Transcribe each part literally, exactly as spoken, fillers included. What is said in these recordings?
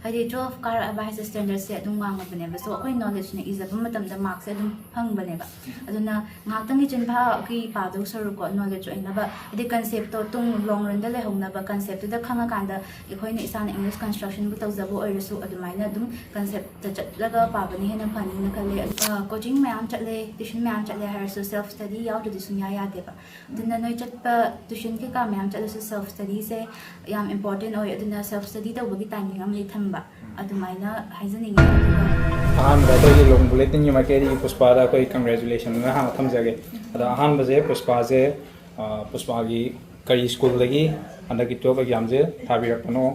ꯍꯥꯏꯗꯤ ꯇꯨꯋꯦꯜꯐ ꯀꯥꯔꯛꯑꯕ ꯍꯥꯏꯁꯦ ꯁ꯭ꯇꯦꯟꯗꯔꯠꯁꯦ ꯑꯗꯨꯝ ꯋꯥꯡꯉꯕꯅꯦꯕ꯫ ꯁꯣ ꯑꯩꯈꯣꯏ ꯅꯣꯂꯦꯖꯅ ꯏꯖꯕ ꯃꯇꯝꯗ ꯃꯥꯔꯛꯁꯦ ꯑꯗꯨꯝ ꯐꯪꯕꯅꯦꯕ꯫ ꯑꯗꯨꯅ ꯉꯥꯏꯍꯥꯛꯇꯪꯒꯤ ꯆꯤꯟꯐꯥꯒꯤ ꯄꯥꯗꯧ ꯁꯔꯨꯛꯀꯣ, ꯅꯣꯂꯦꯖ ꯑꯣꯏꯅꯕ, ꯍꯥꯏꯗꯤ ꯀꯟꯁꯦꯞꯇꯣ ꯇꯨꯡ ꯂꯣꯡ ꯔꯟꯗ ꯂꯩꯍꯧꯅꯕ, ꯀꯟꯁꯦꯞꯇꯨꯗ ꯈꯪꯉꯀꯥꯟꯗ ꯑꯩꯈꯣꯏꯅ ꯏꯁꯥꯅ ꯏꯪꯂꯤꯁ ꯀꯟꯁꯇ꯭ꯔꯛꯁꯟꯕꯨ ꯇꯧꯖꯕ ꯑꯣꯏꯔꯁꯨ ꯑꯗꯨꯃꯥꯏꯅ ꯑꯗꯨꯝ ꯀꯟꯁꯦꯞꯇ ꯆꯠꯂꯒ ꯄꯥꯕꯅ ꯍꯦꯟꯅ ꯐꯅꯤꯅ ꯈꯜꯂꯦ꯫ ꯑꯗꯨꯒ ꯀꯣꯆꯤꯡ ꯃꯌꯥꯝ ꯆꯠꯂꯦ, ꯇ꯭ꯌꯨꯁꯟ ꯃꯌꯥꯝ ꯆꯠꯂꯦ ꯍꯥꯏꯔꯁꯨ ꯁꯦꯜꯐ ꯁ꯭ꯇꯗꯤ ꯌꯥꯎꯗ꯭ꯔꯗꯤ ꯁꯨꯡꯌꯥ ꯌꯥꯗꯦꯕ꯫ ꯑꯗꯨꯅ ꯅꯣꯏ ꯆꯠꯄ ꯇ꯭ꯌꯨꯁꯟ ꯀꯩꯀꯥ ꯃꯌꯥꯝ ꯆꯠꯂꯁꯨ ꯁꯦꯜꯐ ꯁ꯭ꯇꯗꯤꯁꯦ ꯌꯥꯝ ꯏꯝꯄꯣꯔꯇꯦꯟ ꯑꯣꯏ꯫ ꯑꯗꯨꯅ ꯁꯦꯜꯐ ꯁ꯭ꯇꯗꯤ ꯇꯧꯕꯒꯤ ꯇꯥꯏꯃꯤꯡ ꯑꯃꯗꯤ ꯊꯝꯕ, ꯑꯗꯨꯃꯥꯏꯅ ꯍꯥꯏꯖꯅꯤꯡꯉꯤ꯫ ꯑꯗꯨꯒ ꯑꯍꯥꯟꯕꯗ ꯑꯩꯈꯣꯏꯒꯤ ꯂꯣꯡ ꯕꯨꯂꯦꯇꯤꯟꯒꯤ ꯃꯥꯏꯀꯩꯗꯒꯤ ꯄꯨꯁꯄꯥꯗ ꯑꯩꯈꯣꯏ ꯀꯪꯒ꯭ꯔꯦꯆꯨꯂꯦꯁꯟ ꯍꯥꯟꯅ ꯊꯝꯖꯒꯦ꯫ ꯑꯗꯣ ꯑꯍꯥꯟꯕꯁꯦ ꯄꯨꯁꯄꯥꯁꯦ, ꯑ, ꯄꯨꯁꯄꯥꯒꯤ ꯀꯔꯤ ꯁ꯭ꯀꯨꯜꯗꯒꯤ ꯍꯟꯗꯛꯀꯤ ꯇꯨꯋꯦꯜꯐ ꯑꯦꯛꯖꯥꯝꯁꯦ ꯊꯥꯕꯤꯔꯛꯄꯅꯣ,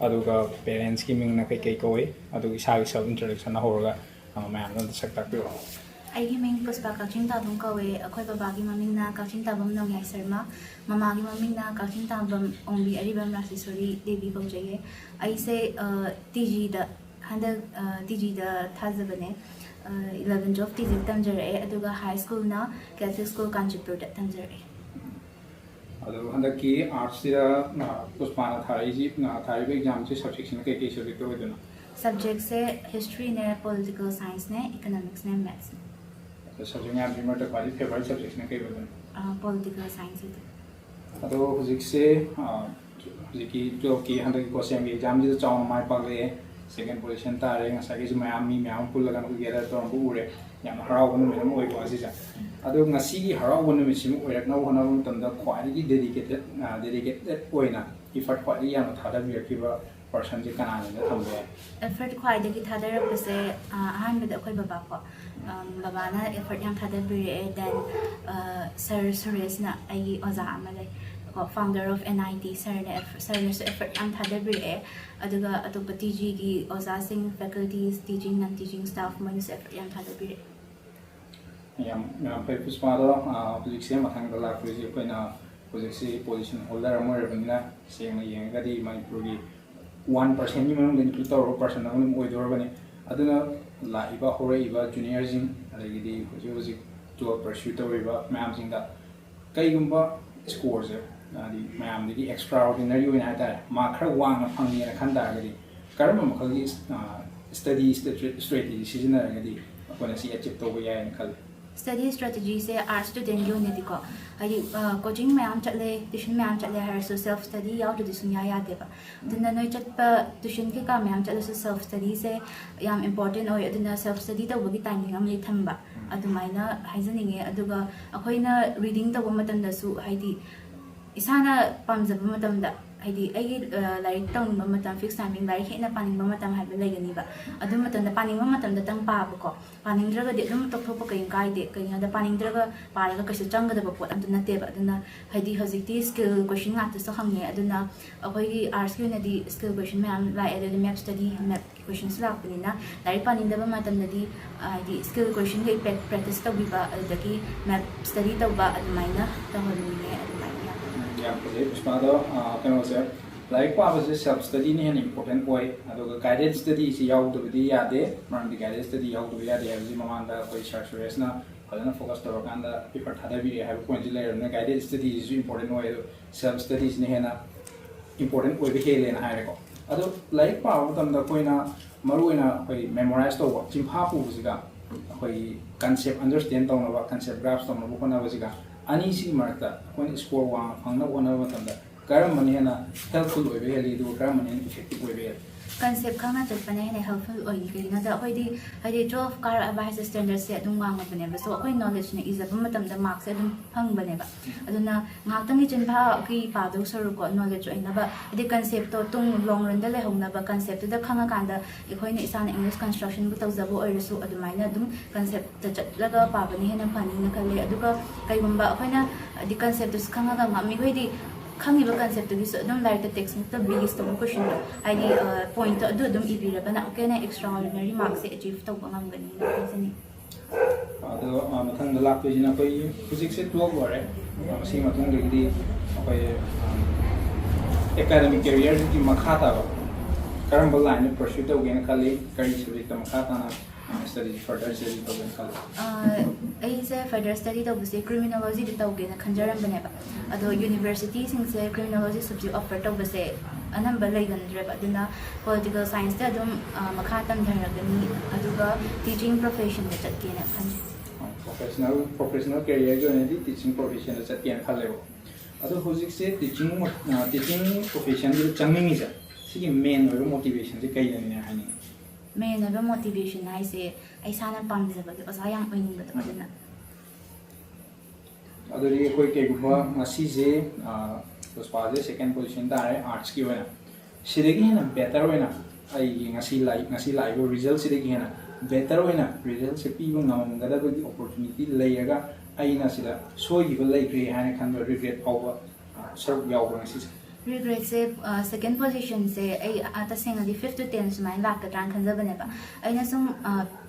ꯑꯗꯨꯒ ꯄꯦꯔꯦꯟꯁꯀꯤ ꯃꯤꯡꯅ ꯀꯩꯀꯩ ꯀꯧꯏ, ꯑꯗꯨꯒ ꯏꯁꯥꯒꯤ ꯁꯦꯜꯐ ꯏꯟꯇ꯭ꯔꯣꯗꯛꯁꯟꯅ ꯍꯧꯔꯒ, ꯑ, ꯃꯌꯥꯝꯗ ꯑꯝꯇ ꯁꯛ ꯇꯥꯛꯄꯤꯔꯛꯑꯣ꯫ ꯑꯩꯒꯤ ꯃꯤꯡ ꯄꯨꯁꯄꯥ ꯀꯛꯆꯤꯡ ꯇꯥꯕꯝ ꯀꯧꯋꯦ꯫ ꯑꯩꯈꯣꯏ ꯕꯕꯥꯒꯤ ꯃꯃꯤꯡꯅ ꯀꯛꯆꯤꯡ ꯇꯥꯕꯝ ꯅꯣꯡꯌꯥꯏ ꯁꯔꯃ, ꯃꯃꯥꯒꯤ ꯃꯃꯤꯡꯅ ꯀꯛꯆꯤꯡ ꯇꯥꯕꯝ ꯑꯣꯡꯕꯤ ꯑꯔꯤꯕꯝ ꯔꯥꯖꯦꯁꯣꯔꯤ ꯗꯦꯕꯤ ꯀꯧꯖꯩꯌꯦ꯫ ꯑꯩꯁꯦ, ꯑ, ꯇꯤ ꯖꯤꯗ, ꯍꯟꯗꯛ, ꯑ, ꯇꯤ ꯖꯤꯗ ꯊꯥꯖꯕꯅꯦ꯫ ꯑ, ꯏꯂꯚꯦꯟ ꯇꯨꯋꯦꯜꯐ ꯇꯤ ꯖꯤꯗ ꯇꯝꯖꯔꯛꯑꯦ, ꯑꯗꯨꯒ ꯍꯥꯏ ꯁ꯭ꯀꯨꯜꯅ ꯀꯦꯊꯂꯤꯛ ꯁ꯭ꯀꯨꯜ ꯀꯥꯟꯆꯤꯄꯨꯔꯗ ꯇꯝꯖꯔꯛꯑꯦ꯫ ꯑꯗꯣ ꯍꯟꯗꯛꯀꯤ ꯑꯥꯔꯠꯁꯁꯤꯗ, ꯑ, ꯄꯨꯁꯄꯥꯅ ꯊꯥꯔꯛꯏꯁꯤ, ꯑ, ꯊꯥꯔꯤꯕ ꯑꯦꯛꯖꯥꯝꯁꯤ ꯁꯕꯖꯦꯛꯁꯤꯅ ꯀꯩꯀꯩ ꯁꯕꯖꯦꯛꯇ ꯑꯣꯏꯗꯣꯏꯅꯣ? ꯁꯕꯖꯦꯛꯁꯦ ꯍꯤꯁꯇ꯭ꯔꯤꯅꯦ, ꯄꯣꯂꯤꯇꯤꯀꯦꯜ ꯁꯥꯏꯟꯁꯅꯦ, ꯏꯀꯅꯣꯃꯤꯛꯁꯅꯦ, ꯃꯦꯠꯁꯅꯦ꯫ ꯑꯗꯣ ꯁꯕꯖꯦꯛ ꯃꯌꯥꯝꯁꯤ ꯃꯔꯛꯇ ꯈ꯭ꯋꯥꯏꯗꯒꯤ ꯐꯦꯚꯔꯥꯏꯠ ꯁꯕꯖꯦꯛꯁꯤꯅ ꯀꯩ ꯑꯣꯏꯗꯣꯏꯅꯣ? ꯑ, ꯄꯣꯂꯤꯇꯤꯀꯦꯜ ꯁꯥꯏꯟꯁ ꯑꯣꯏꯗꯣꯏꯅꯦ꯫ ꯑꯗꯣ ꯍꯧꯖꯤꯛꯁꯦ, ꯑ, ꯍꯧꯖꯤꯛꯀꯤ ꯇꯨꯋꯦꯜꯐꯀꯤ ꯍꯟꯗꯛꯀꯤ ꯀꯣꯁꯦꯝꯒꯤ ꯑꯦꯛꯖꯥꯝꯁꯤꯗ ꯆꯥꯎꯅ ꯃꯥꯏ ꯄꯥꯛꯂꯛꯑꯦ, ꯁꯦꯀꯦꯟ ꯄꯣꯖꯤꯁꯟ ꯇꯥꯔꯦ꯫ ꯉꯁꯥꯏꯒꯤꯁꯨ ꯃꯌꯥꯝ, ꯃꯤ ꯃꯌꯥꯝ ꯑꯃ ꯄꯨꯜꯂꯒ ꯑꯩꯈꯣꯏ ꯒꯦꯗꯔ ꯇꯧꯔꯝꯕ ꯎꯔꯦ꯫ ꯌꯥꯝꯅ ꯍꯔꯥꯎꯕ ꯅꯨꯃꯤꯠ ꯑꯃ ꯑꯣꯏꯀꯣ ꯉꯁꯤꯁꯦ꯫ ꯑꯗꯣ ꯉꯁꯤꯒꯤ ꯍꯔꯥꯎꯕ ꯅꯨꯃꯤꯠꯁꯤꯃ ꯑꯣꯏꯔꯛꯅꯕ ꯍꯣꯠꯅꯕ ꯃꯇꯝꯗ ꯈ꯭ꯋꯥꯏꯗꯒꯤ ꯗꯦꯗꯤꯀꯦꯇꯦꯠ, ꯑ, ꯗꯦꯗꯤꯀꯦꯇꯦꯠ ꯑꯣꯏꯅ ꯏꯐꯔꯠ ꯈ꯭ꯋꯥꯏꯗꯒꯤ ꯌꯥꯝꯅ ꯊꯥꯗꯕꯤꯔꯛꯈꯤꯕ ꯄꯔꯁꯟꯁꯦ ꯀꯅꯥꯅꯦꯅ ꯊꯝꯕ ꯌꯥꯏ? ꯑꯦꯐꯔꯠ ꯈ꯭ꯋꯥꯏꯗꯒꯤ ꯊꯥꯗꯔꯛꯄꯁꯦ, ꯑ, ꯑꯍꯥꯟꯕꯗ ꯑꯩꯈꯣꯏ ꯕꯕꯥꯀꯣ꯫ ꯑꯝ, ꯕꯕꯥꯅ ꯑꯦꯐꯔꯠ ꯌꯥꯝ ꯊꯥꯗꯕꯤꯔꯛꯑꯦ꯫ ꯗꯦꯟ, ꯑ, ꯁꯔ ꯁꯨꯔꯦꯁꯅ, ꯑꯩꯒꯤ ꯑꯣꯖꯥ ꯑꯃ ꯂꯩ ꯀꯣ, founder of N I T, ꯁꯔꯅ ꯑꯦꯐ-, ꯁꯔꯅꯁꯨ ꯑꯦꯐꯔꯠ ꯌꯥꯝ ꯊꯥꯗꯕꯤꯔꯛꯑꯦ꯫ ꯑꯗꯨꯒ ꯑꯇꯣꯞꯄ ꯇꯤ ꯖꯤꯒꯤ ꯑꯣꯖꯥꯁꯤꯡ, faculties, teaching, non teaching staff, ꯃꯣꯏꯅꯁꯨ ꯑꯦꯐꯔꯠ ꯌꯥꯝ ꯊꯥꯗꯕꯤꯔꯛꯑꯦ꯫ ꯌꯥꯝ, ꯌꯥꯝ ꯐꯩ ꯄꯨꯁꯄꯥꯗꯣ꯫ ꯑ, ꯍꯧꯖꯤꯛꯁꯦ ꯃꯊꯪꯗ ꯂꯥꯛꯇꯣꯏꯁꯦ ꯑꯩꯈꯣꯏꯅ ꯍꯧꯖꯤꯛꯁꯤ ꯄꯣꯖꯤꯁꯟ ꯍꯣꯜꯗꯔ ꯑꯃ ꯑꯣꯏꯔꯕꯅꯤꯅ, ꯁꯦꯡꯅ ꯌꯦꯡꯉꯒꯗꯤ ꯃꯅꯤꯄꯨꯔꯒꯤ ꯋꯥꯟ ꯄꯥꯔꯁꯦꯟꯒꯤ ꯃꯅꯨꯡꯗ ꯏꯟꯀ꯭ꯂꯨꯗ ꯇꯧꯔꯕ ꯄꯥꯔꯁꯟ ꯑꯃ ꯑꯗꯨꯝ ꯑꯣꯏꯗꯣꯔꯕꯅꯤ꯫ ꯑꯗꯨꯅ ꯂꯥꯛꯏꯕ ꯍꯧꯔꯛꯏꯕ ꯖꯨꯅꯤꯌꯔꯁꯤꯡ, ꯑꯗꯒꯤꯗꯤ ꯍꯧꯖꯤꯛ ꯍꯧꯖꯤꯛ ꯇꯨꯋꯦꯜꯐ ꯄꯔꯁ꯭ꯌꯨ ꯇꯧꯔꯤꯕ ꯃꯌꯥꯝꯁꯤꯡꯗ ꯀꯩꯒꯨꯝꯕ ꯁ꯭ꯀꯣꯔꯁꯦ, ꯍꯥꯏꯗꯤ ꯃꯌꯥꯝꯗꯒꯤ ꯑꯦꯛꯁꯇ꯭ꯔꯥ ꯑꯣꯔꯗꯤꯅꯔꯤ ꯑꯣꯏꯅ ꯍꯥꯏꯇꯥꯔꯦ, ꯃꯥꯔꯛ ꯈꯔ ꯋꯥꯡꯅ ꯐꯪꯉꯦꯅ ꯈꯟ ꯇꯥꯔꯒꯗꯤ, ꯀꯔꯝꯕ ꯃꯈꯜꯒꯤ study strategy ꯁꯤꯖꯤꯟꯅꯔꯒꯗꯤ ꯑꯩꯈꯣꯏꯅ ꯁꯤ achieve ꯇꯧꯕ ꯌꯥꯏꯅ ꯈꯜꯂꯤ? Study strategy ꯁꯦ arts student ꯀꯤ ꯑꯣꯏꯅꯗꯤꯀꯣ, ꯍꯥꯏꯗꯤ coaching ꯃꯌꯥꯝ ꯆꯠꯂꯦ, tuition ꯃꯌꯥꯝ ꯆꯠꯂꯦ ꯍꯥꯏꯔꯁꯨ self study ꯌꯥꯎꯗ꯭ꯔꯗꯤ ꯁꯨꯡꯌꯥ ꯌꯥꯗꯦꯕ꯫ ꯑꯗꯨꯅ ꯅꯣꯏ ꯆꯠꯄ tuition ꯀꯩꯀꯥ ꯃꯌꯥꯝ ꯆꯠꯂꯁꯨ self study ꯁꯦ ꯌꯥꯝ important ꯑꯣꯏ꯫ ꯑꯗꯨꯅ self study ꯇꯧꯕꯒꯤ timing ꯑꯃꯗꯤ ꯊꯝꯕ, ꯑꯗꯨꯃꯥꯏꯅ ꯍꯥꯏꯖꯅꯤꯡꯉꯦ꯫ ꯑꯗꯨꯒ ꯑꯩꯈꯣꯏꯅ reading ꯇꯧꯕ ꯃꯇꯝꯗꯁꯨ, ꯍꯥꯏꯗꯤ ꯏꯁꯥꯅ ꯄꯥꯝꯖꯕ ꯃꯇꯝꯗ, ꯍꯥꯏꯗꯤ ꯑꯩꯒꯤ ꯂꯥꯏꯔꯤꯛ ꯇꯧꯅꯤꯡꯕ ꯃꯇꯝ, fix timing, ꯂꯥꯏꯔꯤꯛ ꯍꯦꯟꯅ ꯄꯥꯅꯤꯡꯕ ꯃꯇꯝ ꯍꯥꯏꯕ ꯂꯩꯒꯅꯤꯕ꯫ ꯑꯗꯨ ꯃꯇꯝꯗ, ꯄꯥꯅꯤꯡꯕ ꯃꯇꯝꯗꯇꯪ ꯄꯥꯕꯀꯣ, ꯄꯥꯅꯤꯡꯗ꯭ꯔꯒꯗꯤ ꯑꯗꯨꯝ ꯇꯣꯛꯊꯣꯛꯄ ꯀꯔꯤꯝ ꯀꯥꯏꯗꯦ꯫ ꯀꯩꯒꯤꯅꯣꯗ, ꯄꯥꯅꯤꯡꯗ꯭ꯔꯒ ꯄꯥꯔꯒ ꯀꯩꯁꯨ ꯆꯪꯒꯗꯕ ꯄꯣꯠ ꯑꯝꯇ ꯅꯠꯇꯦꯕ꯫ ꯑꯗꯨꯅ ꯍꯥꯏꯗꯤ ꯍꯧꯖꯤꯛꯇꯤ skill question ꯉꯥꯛꯇꯁꯨ ꯍꯪꯉꯦ꯫ ꯑꯗꯨꯅ ꯑꯩꯈꯣꯏꯒꯤ arts ꯀꯤ ꯑꯣꯏꯅꯗꯤ skill question ꯃꯌꯥꯝ ꯂꯥꯛꯑꯦ꯫ ꯑꯗꯨꯗꯤ map study, map ꯀꯤ question ꯁꯨ ꯂꯥꯛꯄꯅꯤꯅ, ꯂꯥꯏꯔꯤꯛ ꯄꯥꯅꯤꯡꯗꯕ ꯃꯇꯝꯗꯗꯤ ꯍꯥꯏꯗꯤ skill question ꯈꯩ practice ꯇꯧꯕꯤꯕ, ꯑꯗꯨꯗꯒꯤ map study ꯇꯧꯕ, ꯑꯗꯨꯃꯥꯏꯅ ꯇꯧꯍꯟꯅꯤꯡꯉꯦ꯫ ꯑꯗꯨꯃꯥꯏꯅ ꯌꯥꯝ ꯌꯥꯝ ꯐꯖꯩ ꯄꯨꯁꯄꯥꯗꯣ꯫ ꯀꯩꯅꯣꯁꯦ, ꯂꯥꯏꯔꯤꯛ ꯄꯥꯕꯁꯦ self study ꯅ ꯍꯦꯟꯅ important ꯑꯣꯏ꯫ ꯑꯗꯨꯒ guided study ꯁꯤ ꯌꯥꯎꯗꯕꯗꯤ ꯌꯥꯗꯦ꯫ ꯃꯔꯝꯗꯤ guided study ꯌꯥꯎꯗꯕ ꯌꯥꯗꯦ ꯍꯥꯏꯕꯁꯤ ꯃꯃꯥꯡꯗ ꯑꯩꯈꯣꯏ sir ꯁꯨꯔꯦꯁꯅ ꯐꯖꯅ focus ꯇꯧꯔꯀꯥꯟꯗ effort ꯊꯥꯗꯕꯤꯔꯛꯑꯦ ꯍꯥꯏꯕ point ꯁꯤ ꯂꯩꯔꯕꯅꯤꯅ, guided study ꯁꯤꯁꯨ important ꯑꯣꯏ꯫ ꯑꯗꯣ self study ꯁꯤꯅ ꯍꯦꯟꯅ important ꯑꯣꯏꯕ ꯍꯦꯜꯂꯦꯅ ꯍꯥꯏꯔꯦꯀꯣ꯫ ꯑꯗꯣ ꯂꯥꯏꯔꯤꯛ ꯄꯥꯕ ꯃꯇꯝꯗ ꯑꯩꯈꯣꯏꯅ ꯃꯔꯨꯑꯣꯏꯅ ꯑꯩꯈꯣꯏ memorize ꯇꯧꯕ, ꯆꯤꯟꯐꯥ ꯄꯨꯕꯁꯤꯒ ꯑꯩꯈꯣꯏꯒꯤ concept understand ꯇꯧꯅꯕ, concept grasp ꯇꯧꯅꯕ ꯍꯣꯠꯅꯕꯁꯤꯒ, ꯑꯅꯤꯁꯤꯒꯤ ꯃꯔꯛꯇ ꯑꯩꯈꯣꯏꯅ score ꯋꯥꯡꯅ ꯐꯪꯅꯕ ꯍꯣꯠꯅꯕ ꯃꯇꯝꯗ ꯀꯔꯝꯕꯅ ꯍꯦꯟꯅ helpful ꯑꯣꯏꯕ ꯍꯦꯜꯂꯤ, ꯑꯗꯨꯒ ꯀꯔꯝꯕꯅ ꯍꯦꯟꯅ effective ꯑꯣꯏꯕ ꯍꯦꯜꯂꯤ? Concept ꯈꯪꯅ ꯆꯠꯄꯅ ꯍꯦꯟꯅ helpful ꯑꯣꯏ꯫ ꯀꯩꯒꯤꯅꯣꯗ, ꯑꯩꯈꯣꯏꯗꯤ ꯍꯥꯏꯗꯤ twelve ꯀꯥꯔꯛꯑꯕ ꯍꯥꯏꯁꯦ standard ꯁꯦ ꯑꯗꯨꯝ ꯋꯥꯡꯉꯕꯅꯦꯕ꯫ So ꯑꯩꯈꯣꯏ knowledge ꯅ ꯏꯖꯕ ꯃꯇꯝꯗ mark ꯁꯦ ꯑꯗꯨꯝ ꯐꯪꯕꯅꯦꯕ꯫ ꯑꯗꯨꯅ ꯉꯥꯏꯍꯥꯛꯇꯪꯒꯤ ꯆꯤꯟꯐꯥꯒꯤ ꯄꯥꯗꯧ ꯁꯔꯨꯛꯀꯣ, knowledge ꯑꯣꯏꯅꯕ, ꯍꯥꯏꯗꯤ concept ꯇꯣ ꯇꯨꯡ long run ꯗ ꯂꯩꯍꯧꯅꯕ, concept ꯇꯨꯗ ꯈꯪꯉꯀꯥꯟꯗ ꯑꯩꯈꯣꯏꯅ ꯏꯁꯥꯅ English construction ꯕꯨ ꯇꯧꯖꯕ ꯑꯣꯏꯔꯁꯨ, ꯑꯗꯨꯃꯥꯏꯅ ꯑꯗꯨꯝ concept ꯇ ꯆꯠꯂꯒ ꯄꯥꯕꯅ ꯍꯦꯟꯅ ꯐꯅꯤꯅ ꯈꯜꯂꯦ꯫ ꯑꯗꯨꯒ ꯀꯩꯒꯨꯝꯕ ꯑꯩꯈꯣꯏꯅ ꯍꯥꯏꯗꯤ concept ꯇꯨꯁꯨ ꯈꯪꯉꯒ, ꯉꯝꯃꯤꯈꯣꯏꯗꯤ ꯈꯪꯉꯤꯕ concept ꯇꯨꯒꯤꯁꯨ ꯑꯗꯨꯝ ꯂꯥꯏꯔꯤꯛꯇ text book ꯇ base ꯇꯧꯕ question ꯗꯣ, ꯍꯥꯏꯗꯤ point ꯇꯣ ꯑꯗꯨ ꯑꯗꯨꯝ ꯏꯕꯤꯔꯒꯅ ꯑꯃꯨꯛꯀ ꯍꯦꯟꯅ extraordinary mark ꯁꯦ achieve ꯇꯧꯕ ꯉꯝꯒꯅꯤꯅ ꯈꯟꯖꯅꯤꯡꯉꯤ꯫ ꯑꯗꯣ ꯃꯊꯪꯗ ꯂꯥꯛꯇꯣꯏꯁꯤꯅ ꯑꯩꯈꯣꯏꯒꯤ ꯍꯧꯖꯤꯛꯁꯦ twelve ꯂꯣꯏꯔꯦ꯫ ꯃꯁꯤꯒꯤ ꯃꯇꯨꯡꯗꯒꯤꯗꯤ ꯑꯩꯈꯣꯏ academic career ꯁꯤꯒꯤ ꯃꯈꯥ ꯇꯥꯕ ꯀꯔꯝꯕ line ꯗ pursue ꯇꯧꯒꯦꯅ ꯈꯜꯂꯤ, ꯀꯔꯤ subject ꯇ ꯃꯈꯥ ꯇꯥꯅ ꯁ꯭ꯇꯗꯤ, ꯐꯔꯗꯔ ꯁ꯭ꯇꯗꯤ ꯇꯧꯒꯦꯅ ꯈꯜꯂꯤ? ꯑꯩꯁꯦ ꯐꯔꯗꯔ ꯁ꯭ꯇꯗꯤ ꯇꯧꯕꯁꯦ ꯀ꯭ꯔꯤꯃꯤꯅꯣꯂꯣꯖꯤꯗ ꯇꯧꯒꯦꯅ ꯈꯟꯖꯔꯝꯕꯅꯦꯕ꯫ ꯑꯗꯣ ꯌꯨꯅꯤꯚꯔꯁꯤꯇꯤꯁꯤꯡꯁꯦ ꯀ꯭ꯔꯤꯃꯤꯅꯣꯂꯣꯖꯤ ꯁꯕꯖꯦꯛ ꯑꯣꯐꯔ ꯇꯧꯕꯁꯦ ꯑꯅꯝꯕ ꯂꯩꯒꯟꯗ꯭ꯔꯦꯕ꯫ ꯑꯗꯨꯅ ꯄꯣꯂꯤꯇꯤꯀꯦꯜ ꯁꯥꯏꯟꯁꯇ ꯑꯗꯨꯝ ꯃꯈꯥ ꯇꯝꯊꯔꯒꯅꯤ꯫ ꯑꯗꯨꯒ ꯇꯤꯆꯤꯡ ꯄ꯭ꯔꯣꯐꯦꯁꯟꯗ ꯆꯠꯀꯦꯅ ꯈꯟꯖꯩ꯫ ꯄ꯭ꯔꯣꯐꯦꯁꯅꯦꯜ ꯄ꯭ꯔꯣꯐꯦꯁꯅꯦꯜ ꯀꯦꯔꯤꯌꯔꯒꯤ ꯑꯣꯏꯅꯗꯤ ꯇꯤꯆꯤꯡ ꯄ꯭ꯔꯣꯐꯦꯁꯟꯗ ꯆꯠꯀꯦꯅ ꯈꯜꯂꯦꯕ꯫ ꯑꯗꯣ ꯍꯧꯖꯤꯛꯁꯦ ꯇꯤꯆꯤꯡ ꯇꯤꯆꯤꯡ ꯄ꯭ꯔꯣꯐꯦꯁꯟꯁꯤꯗ ꯆꯪꯅꯤꯡꯉꯤꯁꯦ, ꯁꯤꯒꯤ ꯃꯦꯟ ꯑꯣꯏꯕ ꯃꯣꯇꯤꯚꯦꯁꯟꯁꯦ ꯀꯩꯗꯅꯦ ꯍꯥꯏꯅꯤꯡꯉꯤ? ꯃꯦꯟ ꯑꯣꯏꯕ ꯃꯣꯇꯤꯚꯦꯁꯟ ꯍꯥꯏꯁꯦ ꯑꯩ ꯏꯁꯥꯅ ꯄꯥꯝꯖꯕꯒꯤ ꯑꯣꯖꯥ ꯌꯥꯝ ꯑꯣꯏꯅꯤꯡꯕꯗꯣ ꯑꯗꯨꯅ꯫ ꯑꯗꯨꯗꯤ ꯑꯩꯈꯣꯏ ꯀꯩꯒꯨꯝꯕ ꯉꯁꯤꯁꯦ ꯄꯨꯁꯄꯥꯁꯦ ꯁꯦꯀꯦꯟ ꯄꯣꯖꯤꯁꯟ ꯇꯥꯔꯦ ꯑꯥꯔꯠꯁꯀꯤ ꯑꯣꯏꯅ꯫ ꯁꯤꯗꯒꯤ ꯍꯦꯟꯅ ꯕꯦꯇꯔ ꯑꯣꯏꯅ ꯑꯩꯒꯤ ꯉꯁꯤ ꯂꯥꯛꯏ ꯉꯁꯤ ꯂꯥꯛꯏꯕ ꯔꯤꯖꯜꯁꯤꯗꯒꯤ ꯍꯦꯟꯅ ꯕꯦꯇꯔ ꯑꯣꯏꯅ ꯔꯤꯖꯜꯁꯦ ꯄꯤꯕ ꯉꯝꯒꯗꯕꯒꯤ ꯑꯣꯄꯣꯔꯆꯨꯅꯤꯇꯤ ꯂꯩꯔꯒ ꯑꯩꯅ ꯁꯤꯗ ꯁꯣꯏꯈꯤꯕ ꯂꯩꯈ꯭ꯔꯦ ꯍꯥꯏꯅ ꯈꯟꯕ ꯔꯤꯒ꯭ꯔꯦꯠ ꯐꯥꯎꯕ ꯁꯔꯨꯛ ꯌꯥꯎꯕ꯭ꯔꯥ ꯉꯁꯤꯁꯦ? ꯔꯤꯒ꯭ꯔꯦꯠꯁꯦ ꯁꯦꯀꯦꯟ ꯄꯣꯖꯤꯁꯟꯁꯦ ꯑꯩ ꯇꯁꯦꯡꯅꯗꯤ ꯐꯤꯐ ꯇꯨ ꯇꯦꯟ ꯁꯨꯃꯥꯏꯅ ꯂꯥꯛꯀꯗ꯭ꯔꯥꯅ ꯈꯟꯖꯕꯅꯦꯕ꯫ ꯑꯩꯅ ꯁꯨꯝ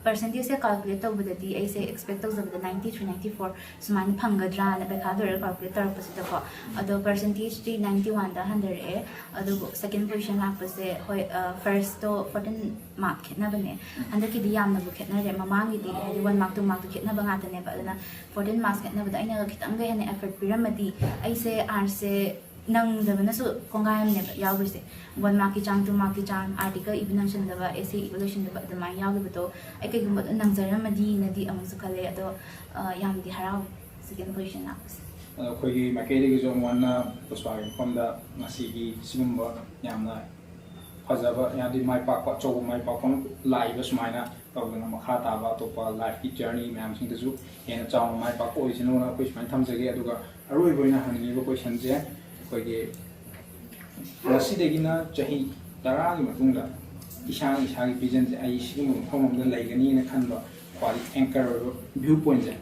ꯄꯔꯁꯦꯟꯇꯦꯖꯁꯦ ꯀꯥꯜꯀꯨꯂꯦꯠ ꯇꯧꯕꯗꯗꯤ ꯑꯩꯁꯦ ꯑꯦꯛꯁꯄꯦꯛ ꯇꯧꯖꯕꯗ ꯅꯥꯏꯟꯇꯤ ꯊ꯭ꯔꯤ ꯅꯥꯏꯟꯇꯤ ꯐꯣꯔ ꯁꯨꯃꯥꯏꯅ ꯐꯪꯒꯗ꯭ꯔꯥꯅ ꯄꯩꯈꯥ ꯂꯣꯏꯔꯒ ꯀꯥꯜꯀꯨꯂꯦꯠ ꯇꯧꯔꯛꯄꯁꯤꯗꯀꯣ꯫ ꯑꯗꯣ ꯄꯔꯁꯦꯟꯇꯦꯖꯇꯤ ꯅꯥꯏꯟꯇꯤ ꯋꯥꯟꯗ ꯍꯟꯊꯔꯛꯑꯦ꯫ ꯑꯗꯨꯕꯨ ꯁꯦꯀꯦꯟ ꯄꯣꯖꯤꯁꯟ ꯂꯥꯛꯄꯁꯦ ꯍꯣꯏ ꯐꯥꯔꯁꯇꯣ ꯐꯣꯔꯇꯤꯟ ꯃꯥꯔꯛ ꯈꯦꯠꯅꯕꯅꯦ꯫ ꯍꯟꯗꯛꯀꯤꯗꯤ ꯌꯥꯝꯅꯕꯨ ꯈꯦꯠꯅꯔꯦ꯫ ꯃꯃꯥꯡꯒꯤꯗꯤ ꯍꯥꯏꯗꯤ ꯋꯥꯟ ꯃꯥꯔꯛ ꯇꯨ ꯃꯥꯔꯛꯇꯨ ꯈꯦꯠꯅꯕ ꯉꯥꯛꯇꯅꯦꯕ꯫ ꯑꯗꯨꯅ ꯐꯣꯔꯇꯤꯟ ꯃꯥꯔꯛꯁ ꯈꯦꯠꯅꯕꯗ ꯑꯩꯅꯒ ꯈꯤꯇꯪꯒ ꯍꯦꯟꯅ ꯑꯦꯐꯔꯠ ꯄꯤꯔꯝꯃꯗꯤ ꯑꯩꯁꯦ ꯑꯥꯔꯠꯁꯁꯦ ꯅꯪꯗꯕꯅꯁꯨ ꯀꯣꯡꯒꯥꯏ ꯑꯃꯅꯦꯕ ꯌꯥꯎꯈ꯭ꯔꯤꯁꯦ꯫ ꯋꯥꯟ ꯃꯥꯔꯛꯀꯤ ꯆꯥꯡ, ꯇꯨ ꯃꯥꯔꯛꯀꯤ ꯆꯥꯡ, ꯑꯥꯔꯇꯤꯀꯜ ꯏꯕ ꯅꯪꯁꯤꯟꯗꯕ, ꯑꯦꯁꯦ ꯏꯕ ꯂꯣꯏꯁꯤꯟꯗꯕ ꯑꯗꯨꯃꯥꯏꯅ ꯌꯥꯎꯈꯤꯕꯗꯣ ꯑꯩ ꯀꯩꯒꯨꯝꯕ ꯑꯗꯨꯝ ꯅꯪꯖꯔꯝꯃꯗꯤꯅꯗꯤ ꯑꯃꯨꯛꯁꯨ ꯈꯜꯂꯦ꯫ ꯑꯗꯣ ꯌꯥꯝꯗꯤ ꯍꯔꯥꯎꯋꯦ ꯁꯦꯀꯦꯟ ꯄꯣꯖꯤꯁꯟ ꯂꯥꯛꯄꯁꯦ꯫ ꯑꯗꯣ ꯑꯩꯈꯣꯏꯒꯤ ꯃꯥꯏꯀꯩꯗꯒꯤꯁꯨ ꯑꯃꯨꯛ ꯍꯟꯅ ꯄꯨꯁꯄꯥꯒꯤ ꯃꯐꯝꯗ ꯉꯁꯤꯒꯤ ꯁꯤꯒꯨꯝꯕ ꯌꯥꯝꯅ ꯐꯖꯕ, ꯍꯥꯏꯗꯤ ꯃꯥꯏ ꯄꯥꯛꯄ, ꯑꯆꯧꯕ ꯃꯥꯏ ꯄꯥꯛꯄ ꯑꯃ ꯂꯥꯛꯏꯕ ꯁꯨꯃꯥꯏꯅ ꯇꯧꯗꯅ ꯃꯈꯥ ꯇꯥꯕ ꯑꯇꯣꯞꯄ ꯂꯥꯏꯐꯀꯤ ꯖꯔꯅꯤ ꯃꯌꯥꯝꯁꯤꯡꯗꯁꯨ ꯍꯦꯟꯅ ꯆꯥꯎꯅ ꯃꯥꯏ ꯄꯥꯛꯄ ꯑꯣꯏꯁꯅꯨꯅ ꯑꯩꯈꯣꯏ ꯁꯨꯃꯥꯏꯅ ꯊꯝꯖꯒꯦ꯫ ꯑꯗꯨꯒ ꯑꯔꯣꯏꯕ ꯑꯣꯏꯅ ꯍꯪꯅꯤꯡꯉꯤꯕ ꯀꯣꯏꯁꯟꯁꯦ ꯑꯩꯈꯣꯏꯒꯤ ꯉꯁꯤꯗꯒꯤꯅ ꯆꯍꯤ ꯇꯔꯥꯒꯤ ꯃꯇꯨꯡꯗ ꯏꯁꯥꯅ ꯏꯁꯥꯒꯤ ꯚꯤꯖꯟꯁꯦ ꯑꯩ ꯁꯤꯒꯨꯝꯕ ꯃꯐꯝ ꯑꯃꯗ ꯂꯩꯒꯅꯤꯅ ꯈꯟꯕ ꯈ꯭ꯋꯥꯏꯗꯒꯤ ꯑꯦꯡꯀꯔ ꯑꯣꯏꯕ ꯚ꯭ꯌꯨ ꯄꯣꯏꯟꯁꯦ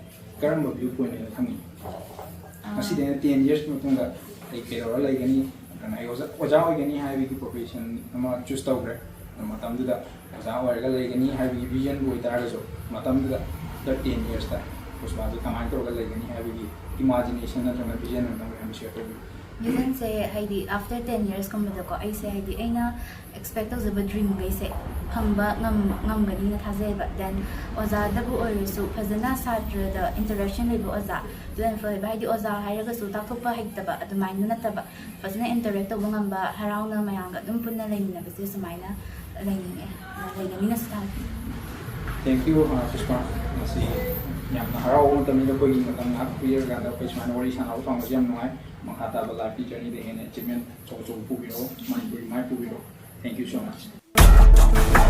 ꯀꯔꯝꯕ ꯚ꯭ꯌꯨ ꯄꯣꯏꯟ ꯑꯣꯏꯅ ꯊꯝꯅꯤꯡꯉꯤ? ꯉꯁꯤꯗꯒꯤꯅ ꯇꯦꯟ ꯌꯔꯁꯀꯤ ꯃꯇꯨꯡꯗ ꯑꯩ ꯀꯩꯗꯧꯔ ꯂꯩꯒꯅꯤ? ꯅꯠꯇ꯭ꯔꯒꯅ ꯑꯩ ꯑꯣꯖꯥ ꯑꯣꯖꯥ ꯑꯣꯏꯒꯅꯤ ꯍꯥꯏꯕꯒꯤ ꯄ꯭ꯔꯣꯐꯦꯁꯟ ꯑꯃ ꯆꯨꯁ ꯇꯧꯈ꯭ꯔꯦ꯫ ꯑꯗꯨ ꯃꯇꯝꯗꯨꯗ ꯑꯣꯖꯥ ꯑꯣꯏꯔꯒ ꯂꯩꯒꯅꯤ ꯍꯥꯏꯕꯒꯤ ꯚꯤꯖꯟꯕꯨ ꯑꯣꯏꯇꯥꯔꯒꯁꯨ ꯃꯇꯝꯗꯨꯗ ꯑꯥꯐꯇꯔ ꯇꯦꯟ ꯌꯔꯁꯇ ꯄꯨꯁꯄꯥꯁꯦ ꯀꯃꯥꯏꯅ ꯇꯧꯔꯒ ꯂꯩꯒꯅꯤ ꯍꯥꯏꯕꯒꯤ ꯏꯃꯥꯖꯤꯅꯦꯁꯟ ꯅꯠꯇ꯭ꯔꯒꯅ ꯚꯤꯖꯟ ꯑꯃ ꯃꯌꯥꯝ ꯁꯤꯌꯔ ꯇꯧꯕꯤꯌꯨ꯫ Vision ꯁꯦ ꯍꯥꯏꯗꯤ after ten years ꯀꯨꯝꯕꯗꯀꯣ, ꯑꯩꯁꯦ ꯍꯥꯏꯗꯤ ꯑꯩꯅ expect ꯇꯧꯖꯕ dream ꯈꯩꯁꯦ ꯐꯪꯕ ꯉꯝ ꯉꯝꯒꯅꯤꯅ ꯊꯥꯖꯩꯌꯦꯕ꯫ Then ꯑꯣꯖꯥꯗꯕꯨ ꯑꯣꯏꯔꯁꯨ ꯐꯖꯅ ꯁꯥꯇ꯭ꯔꯗ interaction ꯂꯩꯕ ꯑꯣꯖꯥ, ꯇꯨꯌꯦꯜꯐ ꯂꯣꯏꯕ ꯍꯥꯏꯗꯤ ꯑꯣꯖꯥ ꯍꯥꯏꯔꯒꯁꯨ ꯇꯥꯛꯊꯣꯛꯄ ꯍꯩꯇꯕ ꯑꯗꯨꯃꯥꯏꯅ ꯅꯠꯇꯕ, ꯐꯖꯅ interact ꯇꯧꯕ ꯉꯝꯕ, ꯍꯔꯥꯎꯅ ꯃꯌꯥꯝꯒ ꯑꯗꯨꯝ ꯄꯨꯟꯅ ꯂꯩꯃꯤꯟꯅꯕꯁꯦ ꯁꯨꯃꯥꯏꯅ ꯂꯩꯅꯤꯡꯉꯦ, ꯂꯩꯒꯅꯤꯅꯁꯨ ꯊꯥꯖꯩ꯫ Thank you, ꯁꯨꯁꯃꯥ꯫ ꯉꯁꯤ ꯌꯥꯝꯅ ꯍꯔꯥꯎꯕ ꯃꯇꯝꯅꯤꯗ, ꯑꯩꯈꯣꯏꯒꯤ ꯃꯇꯝ ꯉꯥꯏꯍꯥꯛ ꯄꯤꯔꯀꯥꯟꯗ ꯑꯩꯈꯣꯏ ꯁꯨꯃꯥꯏꯅ ꯋꯥꯔꯤ ꯁꯥꯟꯅꯕ ꯐꯪꯕꯁꯦ ꯌꯥꯝ ꯅꯨꯡꯉꯥꯏ꯫ ꯃꯈꯥ ꯇꯥꯕ life ꯀꯤ journey ꯗ ꯍꯦꯟꯅ achievement ꯑꯆꯧ ꯑꯆꯧꯕ ꯄꯨꯕꯤꯔꯛꯑꯣ, ꯃꯅꯤꯄꯨꯔꯒꯤ ꯃꯥꯏ ꯄꯨꯕꯤꯔꯛꯑꯣ꯫ Thank you so much꯫